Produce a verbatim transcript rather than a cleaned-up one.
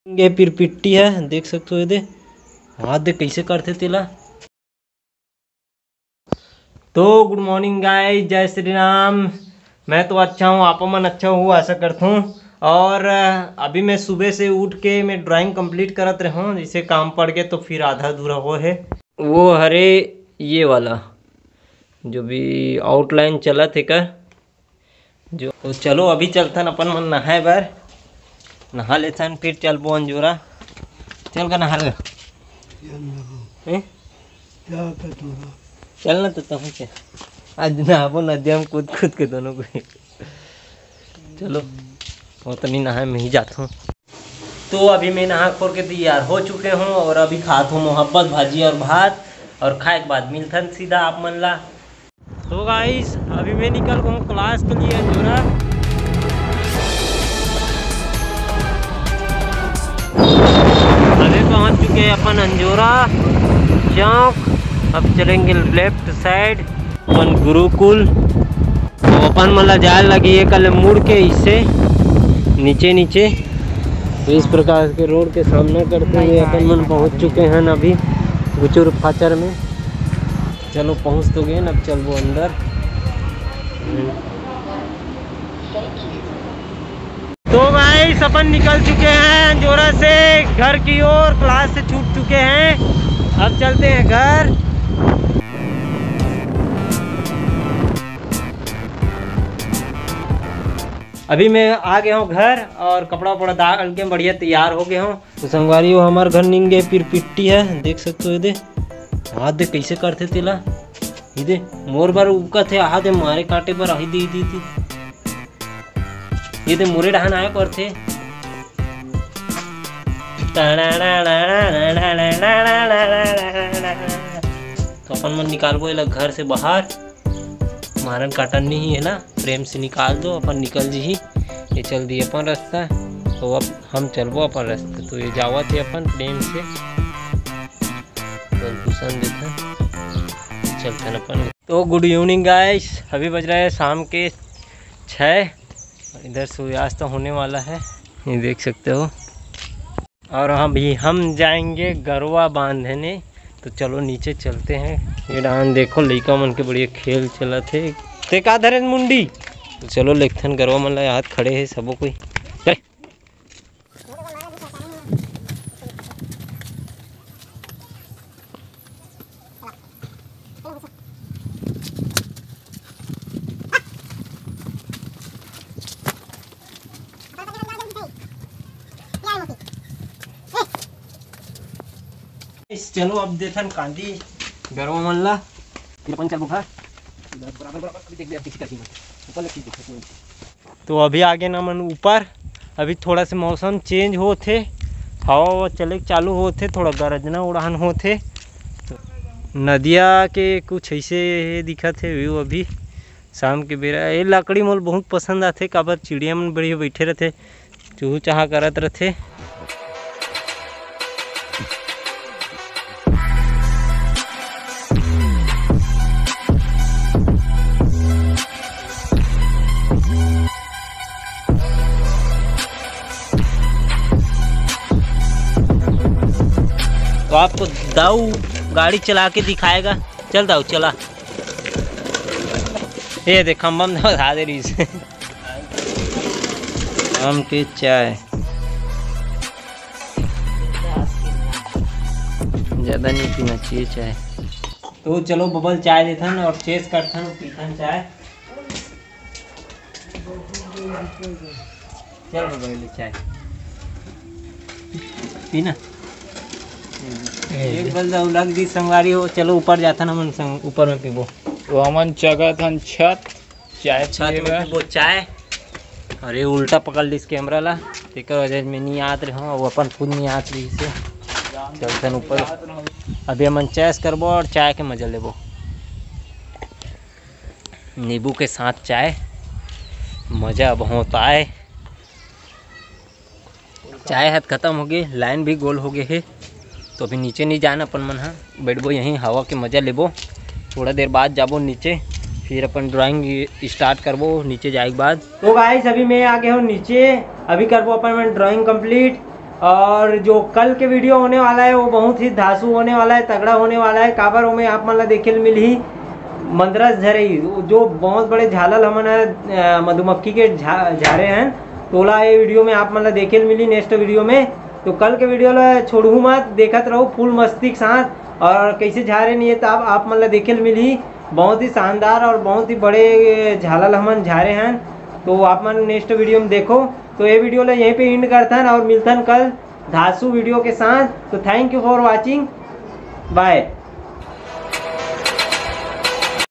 ये पिरपिट्टी है, देख सकते हो, ये दे हाथ दे कैसे करते तेला। तो गुड मॉर्निंग गाइस, जय श्री राम। मैं तो अच्छा हूँ, आप मन अच्छा हो, आशा करता हूँ। और अ, अभी मैं सुबह से उठ के मैं ड्राइंग कंप्लीट करत रहूँ, जैसे काम पड़ गए तो फिर आधा अधूरा हो है। वो हरे ये वाला जो भी आउटलाइन चलत हे का, जो तो चलो अभी चलथन अपन मन नहाए बर, नहा लेथन, फिर चलबो अंजोरा। चल का नहा ले। हैं? चल ना तो तहूँ के। आज नहाबो नदिया में कूद कूद के दोनों को। चलो, वो तो नहीं नहाए, मैं ही जाता हूँ। तो अभी मैं नहा खोर के तैयार हो चुके हूँ और अभी खात हूँ मोहब्बत भाजी और भात, और खाए के बाद मिलथन सीधा आप मन ला। तो गाइस, अभी मैं निकल गया हूँ क्लास के लिए अंजोरा। अभी पहुँच चुके हैं अपन अंजोरा चौक। अब चलेंगे लेफ्ट साइड अपन गुरुकुल। तो अपन मन ला जाए लगी ये कल मुड़ के इससे नीचे नीचे। तो इस प्रकार के रोड के सामना करते हुए अपन मन पहुँच चुके हैं अभी गुचुर फाचर में। चलो पहुँच तो गए ना, अब चलबो अंदर। तो गाइस, अपन निकल चुके हैं अंजोरा से घर की ओर, क्लास से छूट चुके हैं। अब चलते हैं घर। अभी मैं आ गया हूँ घर और कपड़ा वपड़ा डाल के बढ़िया तैयार हो गया हूँ। तो संगवारी हो, हमार घर निंगे पिरपिट्टी है, देख सकते हो, ये दे हाथ दे कैसे करते तेला। ये दे मोर बर उबका थे, आहा दे मारे काटे बर, आही दे, दे, दे। ये दे मोरे डहान आए करथे। तो अपन मन निकालबो एला घर से बाहर। मारन काटन नहीं है ना, प्रेम से निकाल दो, अपन निकल जी। ये चल दिए अपन रास्ता, तो अब हम चलबो अपन रास्ता। तो ये जावत है अपन प्रेम से, तो दूसर देखे, चलते अपन। तो गुड इवनिंग गाइस, अभी बज रहा है शाम के छः। इधर सूर्यास्त होने वाला है, ये देख सकते हो। और अभी हम जाएंगे गरवा बांधने। तो चलो नीचे चलते हैं। ये डाहन देखो, लइका मन के बढ़िया खेल चलत हे। ते का धरे मुंडी? तो चलो लेगथन गरवा मन ला, याद खड़े हे सबो कोई। चल। चलो अब देखन कांदी गरवा मन ला, फिर अपन चलबो घर। बराबर बराबर अभी देख दे, अब किसी का सीन ऊपर ले खींच दे। तो अभी आगे ना मन ऊपर, अभी थोड़ा से मौसम चेंज होत हे, हवा ववा चले के चालू होत हे, थोड़ा गरजना उड़ान होत हे। नदिया के कुछ ऐसे दिखत हे व्यू अभी शाम के बेरा। ये लकड़ी मोल बहुत पसंद आथे, काबर चिड़िया मन बढ़िया बैठे रहथे, चूहू चाहा करत रहथे। तो आपको दाऊ गाड़ी चला के दिखाएगा। चल दाऊ, चला। ये देख, खंभा में धरा दे रही से। आम के चाय। ज्यादा नहीं पीना चाहिए चाय। तो चलो बबल चाय देथन और चेस करथन, पीथन चाय। चल बबल ले चाय पीना। एक बल दाऊ लग दी संगवारी हो, चलो ऊपर जाथन हमन संग, ऊपर में पीबो। तो हमन चघत हन छत। चाय छत में पीबो चाय। अरे उल्टा पकड़ लिस कैमरा ला, तेकर वजह में नहीं आत रहे हो, वो अपन खुद नहीं आत रही से। चलथन ऊपर, अभी हमन चेस करबो और चाय के मजा लेबो। नींबू के साथ चाय, मजा बहुत आए। चाय हद खत्म हो गए, लाइन भी गोल हो गए हे, तो अभी नीचे नहीं जाना अपन मन हा, बैठबो यहीं, हवा के मजा लेबो। थोड़ा देर बाद जाबो नीचे, फिर अपन ड्राइंग स्टार्ट करबो नीचे जाए के बाद। तो गाइस, अभी मैं आ गया हूँ नीचे, अभी करबो अपन मन ड्राइंग कंप्लीट। और जो कल के वीडियो होने वाला है, वो बहुत ही धासु होने वाला है, तगड़ा होने वाला है। काबर ओमे आप मन ला देखे ल मिलही मंदरस झरई, जो बहुत बड़े झालल हमन ह, अ, मधुमक्खी के झा-, झारे हैं, तोला ये वीडियो में आप मन ला देखे ल मिली नेक्स्ट वीडियो में। तो कल के वीडियो ला छोड़हू मत, देखत रहो फुल मस्ती के साथ, और कैसे झारे नहीं है तो आप, आप मन ला देखे ल मिलही। बहुत ही शानदार और बहुत ही बड़े झालल हमन झारे हैं, तो आप मन नेक्स्ट वीडियो में देखो। तो ये वीडियो ला यहीं पे एंड करथन और मिलथन कल धासु वीडियो के साथ। तो thank you for watching, bye।